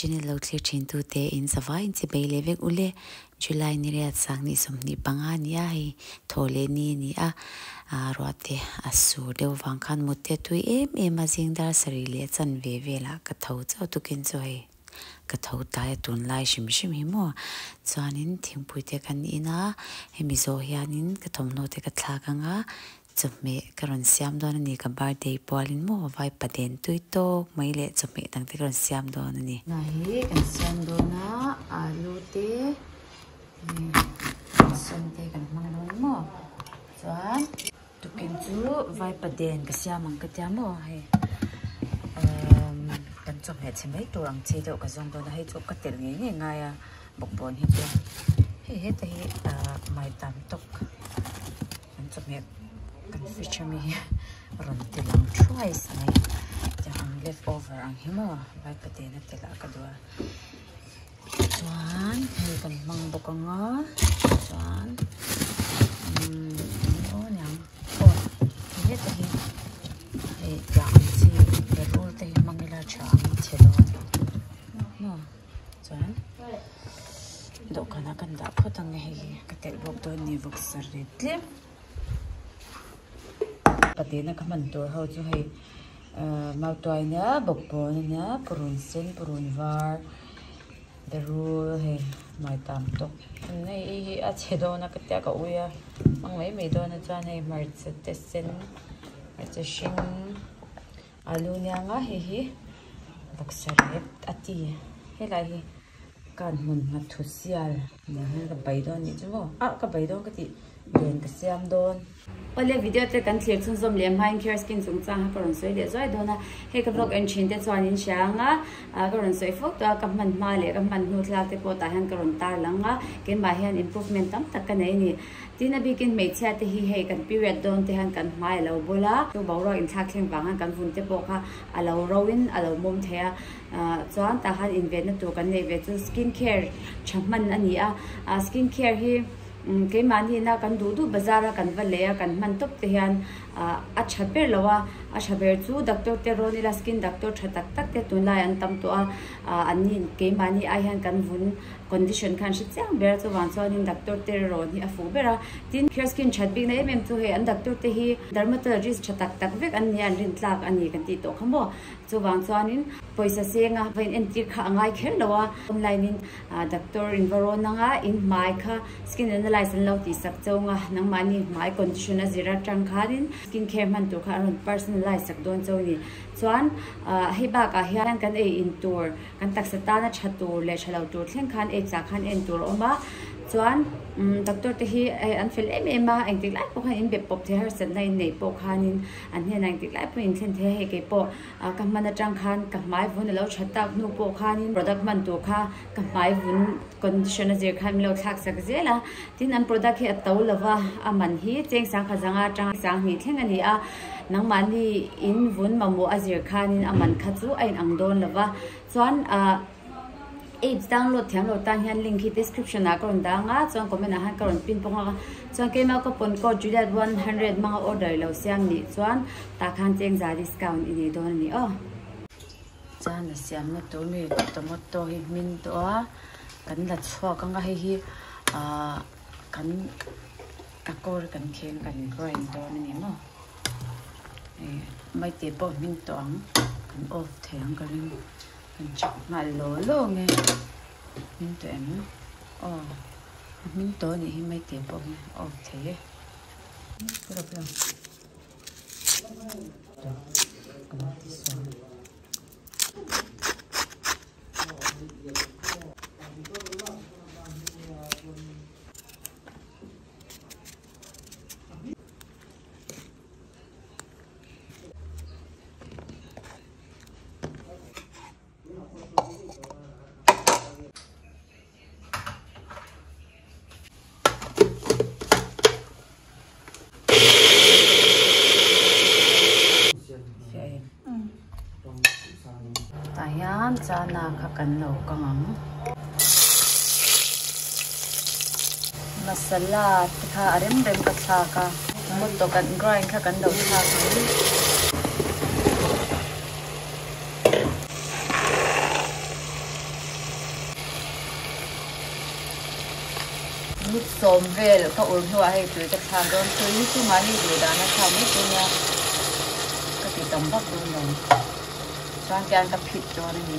channel lo thlir thin tu te in zavai in chi bei leh vek ule July ni riat sang ni 25 a ni a hei thaw leh ni a ni a ah ruah te a sur deuh vang khan mut te a tui em em a zing dar sarih leh a chanve velah ka tho chauh tukin chu hei ka tho tlai a tunlai hrim hrim hi maw chuanin thingpui te kan in a hemi zawh hianin ka thawmhnaw te ka thlak ang a chawhmeh ka rawn siam dawn a ni ka birthday pualin maw vai paden tui tawk mai leh chawhmeh dang te ka rawn siam dawn a ni. Hna hi kan siam dawn a alu te sen te kan hmang dawn maw chuan tukin chu vai paden ka siam ang ka tia maw hei umm kan chawhmeh chhe mai tur ang chi deuh ka zawng dawn a hei chu ka telh ngei ngei ngai a bawkbawn hi chu hei heta hi ah maitam tawk. Kan chawhmeh kan fridge ami hi rawn ti lang thuai mai tiang ang left over ang hi maw vaipaten a telh ah ka duh a chuan hei kan hmang bawk ang a chuan umm eng aw niang aw hei heta hi hei tiang ang chi berul te hi hmang ila tha ang chhe dawn maw. Chuan dawhkanah kan dah phawt ang e hei hi ka telh bawk dawn ni vawksa rep tlem patena ka hman tur ho chu hei ahh mautuai ania bawkbawn ania purun sen purun var berul hei maitam tawk hei hi a chhe dawn a ka tia ka ui a hmang mai mai dawn a chuan hei hmarcha te sen hmarcha hring. Alu nianga hei hi vawksa rep a ti helai hi kan hmun nghathu sial nen hian ka bai dawn nih chu maw ah ka bai dawn ka tih len ka siam dawn. Awle video te kan thlir chhunzawm leh hmain Care Skin chungchang kha ka rawn sawi leh zuai dawn a, hei ka vlog en thin te chuan in hria ang a, ka rawn sawi fo tawh a, ka hman hma leh ka hman hnu thlalak te pawh tah hian ka rawn tar lang a, keimah hian improvement tam tak ka nei a ni. Tin a bikin hmeichhia te hi hei kan period dawn te hian kan hmai a lo bul a, chu boruak inthlak thleng vang hian kan vun te pawh kha a lo ro in a lo mawm thei a, chuan tah khan invenna tur kan neih ve chu skin care tha hman a ni a, skin care hi keimahni ina kan duh duh bazar a kan va lei a kan hman tawp te hian a tha ber lo a, a tha ber chu doctor te rawn ila skin doctor tha tak tak te tunlai an tam tawh a, an ni keimahni ai hian kan vun Condition khan hre chiang ber a chuvang chuanin doctor te rawn hi a fuh ber a, tin clear skin that bikna em em chu hei an doctor te hi dermatologist tha tak tak vek an nia an rintlak a ni kan tih tawh kha maw, chuvang chuanin pawisa senga va in entir kha a ngai kher lo a, online in doctor in va rawn anga in hmai kha skin analyse an lo tih sak chauh anga nangmahni hmai condition a zir atang khanin skin care hman tur kha an rawn personalize sak dawn chauh a ni, chuan hei bakah hian kan ei in tur. Kan taksa tana tha tur leh tha lo tur thleng khan aids ah khan en tur a awm a, chuan doctor te hi an fel em em a, engtik lai pawh khan in be pawp thei harsatna in neih pawh khanin an hnenah engtik lai pawhin in thlen thei a, hei kei pawh ka hman atang khan ka hmai vun a lo tha tak hnu pawh khanin product hman tur kha ka hmai vun condition a zir khan min lo thlak sak zel a, tin an product hi a to lova a man hi cheng sangkhat zanga atang sanghnih thleng a ni a. Nangmahni in vun mamawh a zir khanin a man kha chu a inang dawn lo va, chuan ah apps download thiam lo tan hian link hi description ah ka rawn dang a, chuan comment ah hian ka rawn pin bawk a, chuan keimah ka pawn code Juliet 100 hmanga order lo siam nih chuan tah khan chengza discount i nei dawn a ni aw. Chuan a siamna tur mi tomato hi hmin tawh a, kan la chhuak ang a hei hi ah kan. A kawr kan kheng kan grind dawn a ni maw eh maite pawh hming tawh ang kan off thei ang ka ring kan check nghal law law ang e hming tawh em aw a hming tawh a nih hi maite pawh hi off thei e ka lo ti sual. Tah hian chana kha kan lo kang ang. Masala te kha a rem rem ka thlak a, tomato kan grind kha kan lo thlak ang. Sawm vel ka ur hnuah hei tui ka thlak dawn tui hi chu mahni duh dan a thlak mai tur nia ka ti tam vak dawn lo chuan tian ka phit dawn a ni.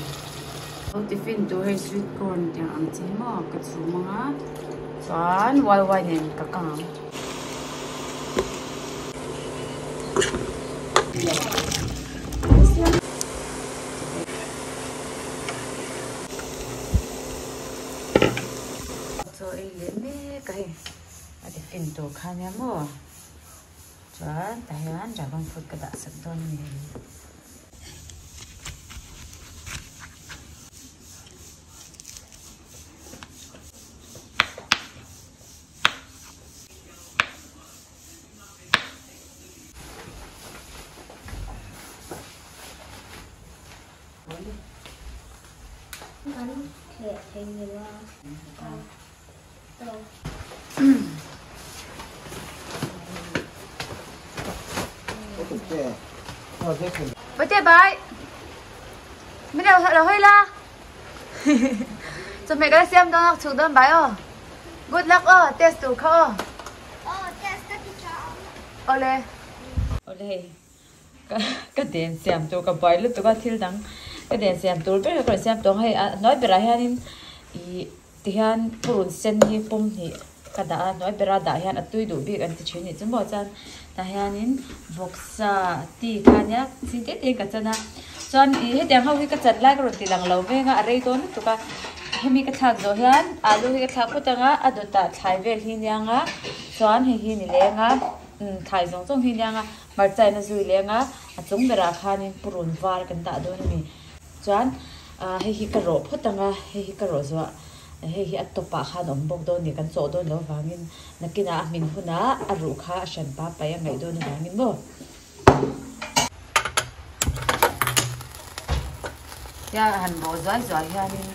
Lo tiffin tur hei sweet corn tiang ang chi hi maw ka chhum ang a chuan wai nen ka kang ang. Chaw ei leh mek a hei a tiffin tur kha nia maw chuan tah hian dragon fruit ka dah sak dawn a ni. Bate bai Mình lo lo hơi la Cho mẹ cái xem đó chụp đơn bài ô Good luck ô test tủ kha ô Ole Ole Ka den siam tur ka buai lutuk a thil dang ka den siam tur ber ka rawn siam tawh ang hei a hnuai berah hianin ih tihian purun sen hi pum hnih ka dah a hnuai bera dah hian a tui duh bik an ti thin nih chu maw chuan tah hianin vawksa ti kha ania ching te te in ka chan a chuan ih hetiang ho hi ka chan lai ka rawn ti lang lo veng a a rei dawn lutuk a hemi ka thlak zawh hian alu hi ka thlak phawt ang a a dawtah thlai vel hi aniang a chuan hei hi ni leng a thlai zawng zawng hi aniang a. Hmarcha in a zui leng a, a chung berah khanin purun var kan dah dawn a ni. Chuan hei hi ka rawh phawt ang a, hei hi ka rawh zuah hei hi a tawpah khan a awm bawk dawn a ni, kan chawh dawn loh avangin nakinah a hmin hunah a ruh kha a hran pa paih a ngaih dawn avangin maw. Tia han rawh zuai zuai hianin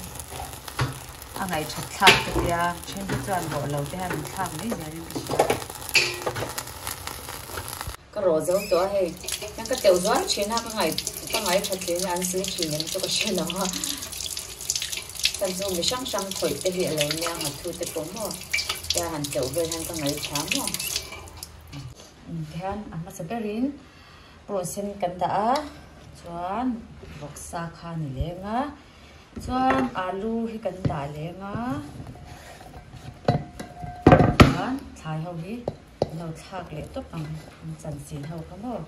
a ngaihthat thlak ka tia, then te chuan rawh lo te hian an thlak mai zelin ka hria. Ka rawh zo tawh a hei, hian ka teuh zuai thin a, ka ngai ka ngai tha thin a, an sil thin em chu ka hre lo a, chan chu mi hrang hrang khawih te hi a lo nia nghathu te pawh maw tia han teuh vel hian ka ngai tha maw. Tihian a hmasa berin purun sen kan dah a, chuan vawksa kha a ni leng a, chuan alu hi kan dah leng a, chuan thlai ho hi an lo thlak leh tawp ang an chanchin ho kha maw.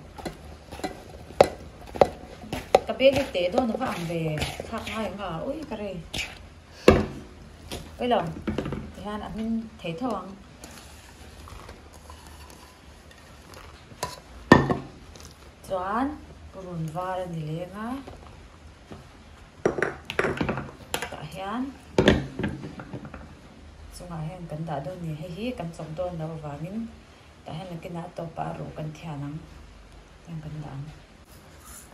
Ka bel hi teh dawn ava ang ve thlak ngai ang a ui ka rei ui lo tihian a hmin thei tho ang. Chuan purun var a ni leng a tah hian chungah hian kan dah dawn a ni hei hi kan chawp dawn loh avangin tah hian nakinah a tawpah a ruh kan thian ang tiang kan dah ang.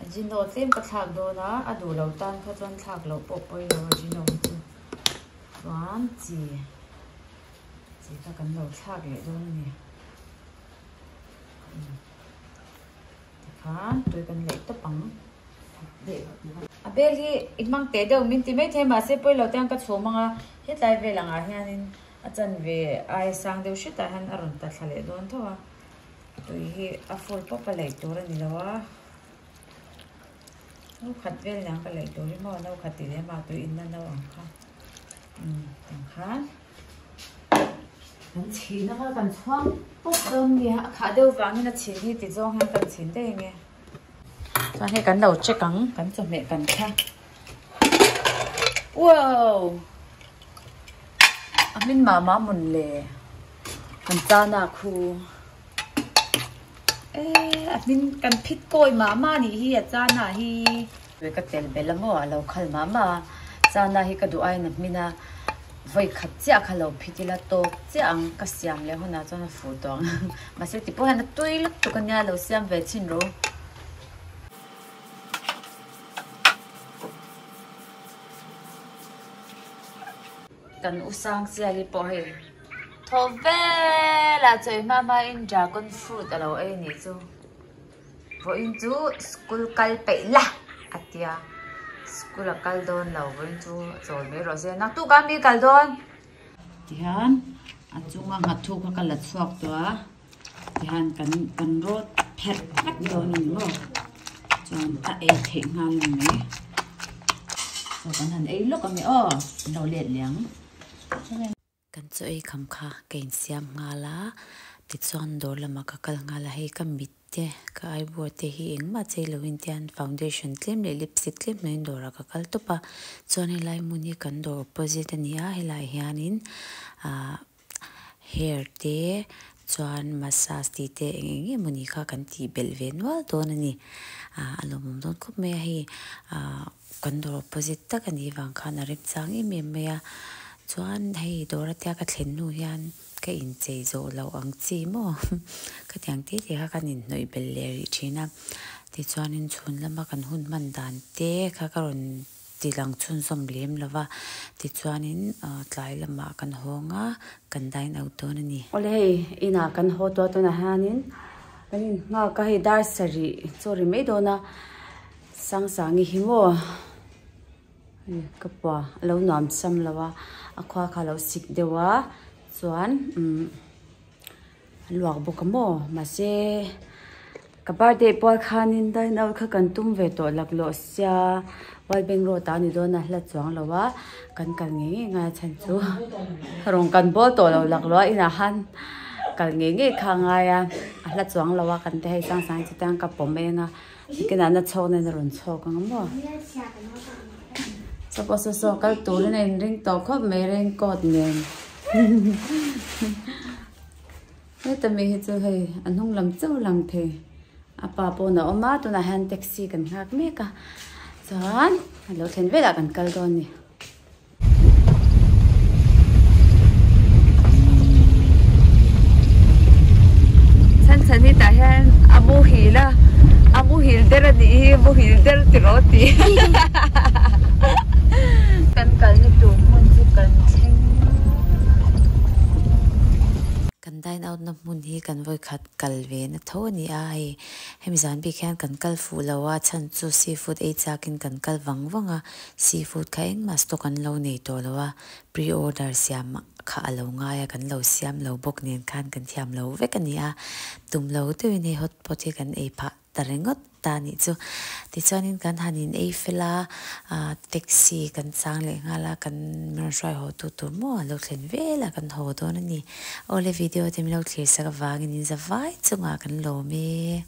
Ajino tlem ka thlak dawn a a duh lo tan kha chuan thlak loh pawh pawi lo ajino hi chu chuan chi. Chi kha kan lo thlak leh dawn a ni. Tikhan tui kan leih tawp ang. A bel hi i hmang teh deuh min ti maithei mahse pawi lo te hian ka chhum ang a, hetlai vel angah hianin a chanve ai sang deuh hretah hian a rawn ta thla leh dawn tho a. Tui hi a full pawp a leih tur a ni lo a. No khat vel niang ka leih tur hi maw no khat tih leh mah tui inna no ang kha. Umm tiang khan. Kan chhin anga kan chhuang pawp dawn nia a khah deuh vangin a chhin hi ti zawng hian kan chhin daih ang e. Chuan hei kan lo check ang kan chawhmeh kan kha. Wow! A hmin mah mah mawn le kan chana khu. E a hmin kan phit kawi mah mah nih hi a chana hi. Ka tel belh a maw a lo khal mah mah a chana hi ka duh aiin a hmin a. Vawi khat chiah kha lo phit ila tawk chiah ang ka siam leh hunah chuan a fuh tawh ang mahse ti pawh hian a tui lutuk ania lo siam ve chhin ro. Kan u sang chiali pawh hei thaw velah chawi hma hma in dragon fruit a lo ei anih chu. Vawiin chu school kal peih la a tia school a kal dawn lo vawiin chu a chawl mai rawh se naktuk a mi kal dawn tihian. A chunga nghathu kha ka la chhuak tawh a, tihian kan kan rawt pherh vek dawn a ni maw? Chuan a ei theih nghal a ni mai. Chaw kan han ei lawk ang e aw, an lo let leh ang. Kan chaw ei kham kha ka insiam nghal a, tichuan dawr lamah ka kal nghal a, hei ka mit te ka eyebrow te hi engmah chei loin tian foundation tlem leh lipstick tlem hnuaiin dawrah ka kal tawp a, chuan helai hmun hi kan dawr opposite a ni a, helaiah hianin ahh hair te chuan massage tih te eng eng nge mawni kha kan tih belh ve nual dawn a ni, ahh a lawmawm dawn khawp mai a hei ahh kan dawr opposite tak a nih vang khan a remchang em em mai a, chuan hei dawr atia ka thlen hnu hian. Ka inchei zawh loh ang chi maw? Ka tiang tih tih kha kan inhnawih belh leh rih thin a. Tichuanin chhun lama kan hun hman dan te kha ka rawn ti lang chhunzawm lem lo va. Tichuanin tlai lamah kan hawng a, kan dine out dawn a ni. Awle hei, inah kan haw tawh tunah hianin kan innghak a, hei dar sarih chaw ri mai dawn a, Sangsangi hi maw? Hei ka pua a lo nuam sam lo a a khua kha a lo sik deuh a chuan umm a luak bawk a maw mahse ka birthday pual khanin dine out kha kan tum ve tawh laklawh sia Wild Bank road ah a ni dawn a hla chuang lo a kan kal ngei ngei ngai a chhan chu rawn kan bawl tawh lo laklawh a inah khan kal ngei ngei kha a ngai a a hla chuang lo a kan ti hei sang sang chutiang ka pawm eng a. Kinah na chhawk nen a rawn chhawk ang maw? Saw pawh saw saw kal turin a inring tawh khawp mai raincoat nen. Heta mi hi chu hei a hnung lam chauh lang thei. A pa pawn a awm a, tunah hian taxi kan nghak mek a. Chuan a lo thlen velah kan kal dawn a ni. Chhan chhan hi tah hian a muhil a, a muhil der a nih hi muhil der ti rawh a ti. Kan kalna tur hmun chu kan thleng Kan dine out na hmun hi kan vawikhat kal ve na tho a ni a, hei hemi zan bik hian kan kal fuh lo a, chhan chu seafood ei chakin kan kal vang vang a. Seafood kha engmah stock an lo nei tawh lo a, pre-order siam kha a lo ngai a, kan lo siam lo bawk nen khan kan thiam lo vek a ni a, tum lo deuhin hei hot pot hi kan ei phah ta ringawt ta a nih chu. Tichuanin kan han in ei fel a, ah taxi kan chang leh nghal a, kan rawn hruai haw tu tur maw a lo thlen vel a, kan haw dawn a ni. Awle video te min lo thlir sak avangin in za vai chungah kan lawm e.